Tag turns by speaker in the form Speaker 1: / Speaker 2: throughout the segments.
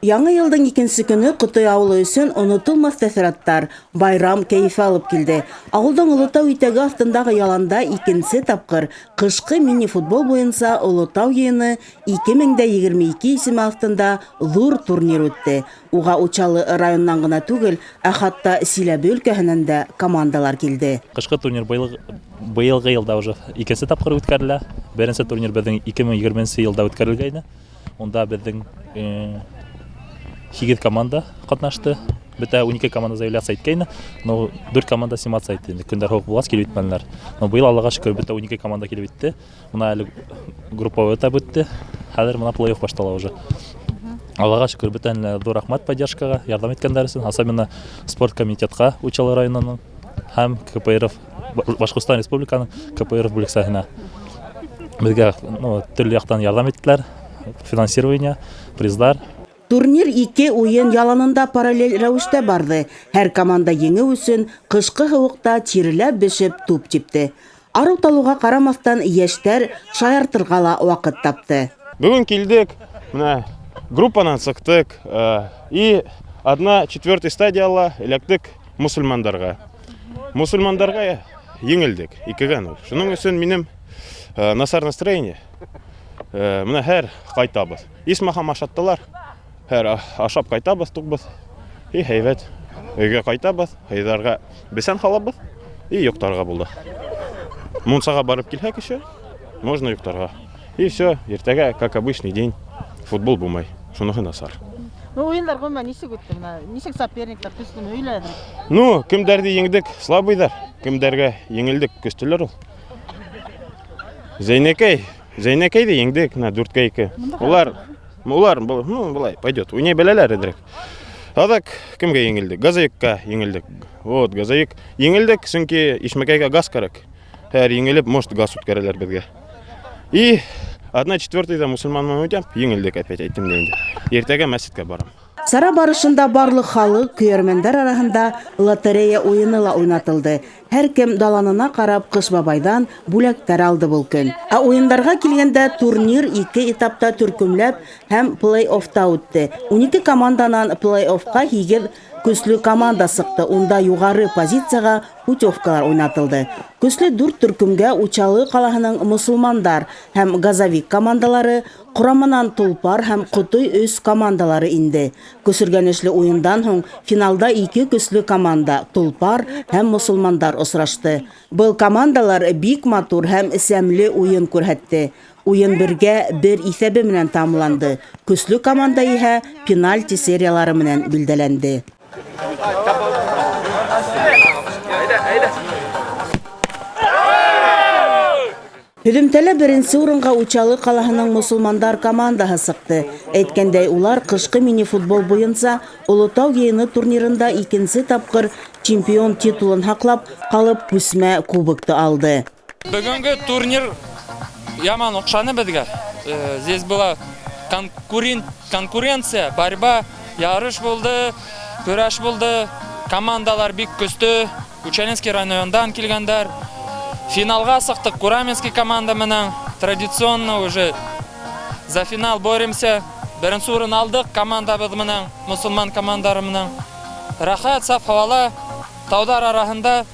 Speaker 1: Яңы йылдың икенсе көнө Ҡотой ауылы өсөн онотолмаҫ тәьҫораттар, байрам кәйефе алып килде. Ауылдың Олотау итәге аҫтындағы яланда икенсе тапҡыр ҡышҡы мини-футбол буйынса Олотау йыйыны 2022 исеме аҫтында ҙур турнир үтте. Уға Учалы районынан ғына түгел, ә хатта Силәбе өлкәһенән дә командалар килде.
Speaker 2: Ҡышҡы турнир быйылғы йылда уже икенсе тапҡыр үткәрелә. Беренсе турнир беҙҙең 2020 йылда үткәрелгәйне. Унда беҙҙең 8 команда ҡатнашты. Бөтә 12 команда заявляться иткәйне, но 4 команда сниматься итте. Инде көндәр һыуыҡ булғас килеп етмәнеләр. Но быйыл, Аллаға шөкөр, бөтә 12 команда килеп етте. Мына әле групповой этап үтте. Хәҙер мына плей-офф баштала уже. Аллаға шөкөр, бөтәһенә ҙур рәхмәт поддержкаға, ярҙам иткәндәр өсөн, особенно спорт комитетҡа Учалы районының һәм КПРФ Башҡортостан Республиканың КПРФ бүлексәһенә. Беҙгә, ну, төрлө яҡтан ярҙам иттеләр, финансирование, приздар.
Speaker 1: Турнир ике уйын яланында параллель рәүештә барҙы. Һәр команда еңеү өсөн ҡышҡы һыуыҡта тирләп бешеп туп типте. Арыу талыуға ҡарамаҫтан, йәштәр шаяртырға ла ваҡыт тапты.
Speaker 3: Бөгөн килдек, мына группанан сыҡтыҡ и одна четвертый стадияла эләктек мосолмандарға. Мосолмандарға еңелдек 2-0. Шуның өсөн минең насар настроение. Мына һәр ҡайтабыҙ. Исмаһам ашаттылар. Һәр ашап ҡайтабыҙ, туҡбыҙ. И һәйбәт. Өйгә ҡайтабыҙ, һыйҙарға бесән һалабыҙ и йоҡтарға булды. Мунсаға барып килһәк еще, можно йоҡтарға. И все, иртәгә, как обычный день, футбол булмай. Шуныһы насар.
Speaker 4: Ну, уйындар ғөмүмән нисек үтте мына? Нисек соперниктар көслөмө һөйләдең?
Speaker 3: Ну, кемдәрҙе еңдек, слабыйҙар, кемдәргә еңелдек, көслөләр ул. Зәйнәкәй, Зәйнәкәйҙе еңдек, мына 4-2. Улар, ну, былай, пойдет. Уйнай беләләр әҙерәк. А так, кемгә еңелдек? Газовикка еңелдек. Вот, Газовик еңелдек, сөнки Ишмәкәйгә газ кәрәк. Һәр еңелеп, может, газ үткәрәләр беҙгә. И 1/4-ҙа мосолман менән үтәм, еңелдек опять, әйттем дә инде. Иртәгә мәсеткә барам.
Speaker 1: Сара барышында барлыҡ халыҡ, көйәрмәндәр араһында лотерея уйыны ла уйнатылды. Һәр кем даланына ҡарап Ҡыш бабайҙан бүләктәр алды был көн. Ә уйындарға килгәндә, турнир ике этапта төркөмләп һәм плей-оффта үтте. 12 команданан плей-оффҡа 8 көслө команда сыҡты. Унда юғары позицияға путевкалар уйнатылды. Көслө дүрт төркөмгә Учалы ҡалаһының мосолмандар һәм Газовик командалары, Ҡораманан Толпар һәм Ҡотой өс командалары инде. Көсөргәнешле уйындан һуң финалда ике көслө команда Толпар һәм мосолмандар осрашты. Был командалар бик матур һәм сәмле уйын күрһәтте. Уйын 1-1 иҫәбе менән тамамланды. Көслө команда иһә пенальти сериялары менән билдәләнде. Һөҙөмтәлә беренсе урынға Учалы ҡалаһының мосолмандар командаһы сыҡты. Әйткәндәй, улар ҡышҡы мини-футбол буйынса Олотау йыйыны турнирында икенсе тапҡыр чемпион титулын һаҡлап ҡалып күсмә кубокты алды.
Speaker 5: Бөгөнгө турнир яман оҡшаны беҙгә. Здесь была конкуренция, борьба, ярыш булды, көрәш булды. Командалар бик көслө. Учалинский районынан килгәндәр. Финалға сыҡтыҡ Кураминский команда менән. Традиционно уже за финал боремся. Беренсе урын алдыҡ командабыҙ менән, мосолман командары менән. Рәхәт, саф һауала, тауҙар араһында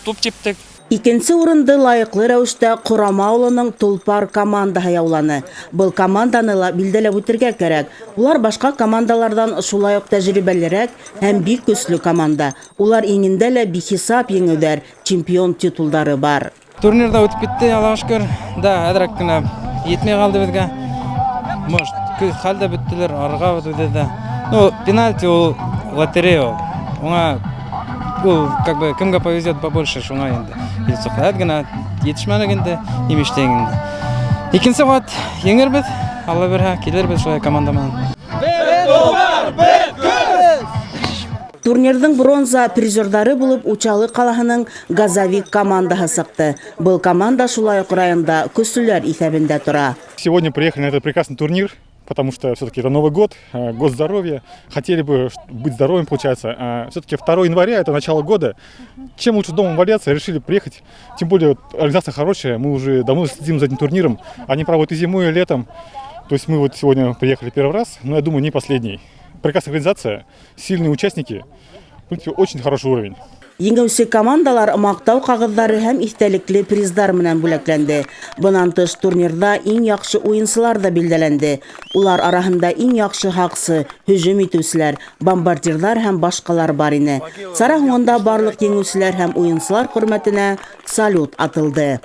Speaker 5: туп типтек.
Speaker 1: Икенсе урынды лайыҡлы рәүештә Ҡорама ауылының Толпар командаһы яуланы. Был команданы ла билдәләп үтергә кәрәк. Улар башҡа командаларҙан шулай уҡ тәжрибәлерәк һәм бик көслө команда. Улар иңендә лә бихисап еңеүҙәр, чемпион титулдары бар.
Speaker 6: Турнир ҙа үтеп китте, Аллаға шөкөр. Да, әҙерәк кенә етмәй ҡалды беҙгә. Может, хәл дә бөттөләр, арығабыҙ үҙе дә. Ну, пенальти ул лотерея ул. Уңа ул как бы кемгә повезет побольше, шуңа инде. Әҙ генә етешмәнек инде, имештән инде. Икенсе ваҡыт еңербеҙ, Алла бирһә, килербеҙ шулай команда менән.
Speaker 1: Турнирҙың бронза призерҙары булып Учалы ҡалаһының Газовик командаһы сыҡты. Был команда шулай уҡ районда көслөләр иҫәбендә тора.
Speaker 7: Сегодня приехали на этот прекрасный турнир, потому что все-таки это Новый год, год здоровья. Хотели бы быть здоровым, получается. Все-таки 2 января, это начало года. Чем лучше дома валяться, решили приехать. Тем более организация хорошая, мы уже давно следим за этим турниром. Они проводят и зимой, и летом. То есть мы вот сегодня приехали первый раз, но я думаю, не последний. Прекрасная организация, сильные участники, в принципе, очень хороший уровень.
Speaker 1: Еңеүсе командалар маҡтау ҡағыҙҙары һәм иҫтәлекле приздар менән бүләкләнде. Бынан тыш турнирҙа иң яҡшы уйынсылар ҙа билдәләнде. Улар араһында иң яҡшы һаҡсы, һөжүм итеүселәр, бомбардирҙар һәм башҡалар бар ине. Сара һуңында барлыҡ еңеүселәр һәм уйынсылар хөрмәтенә салют атылды.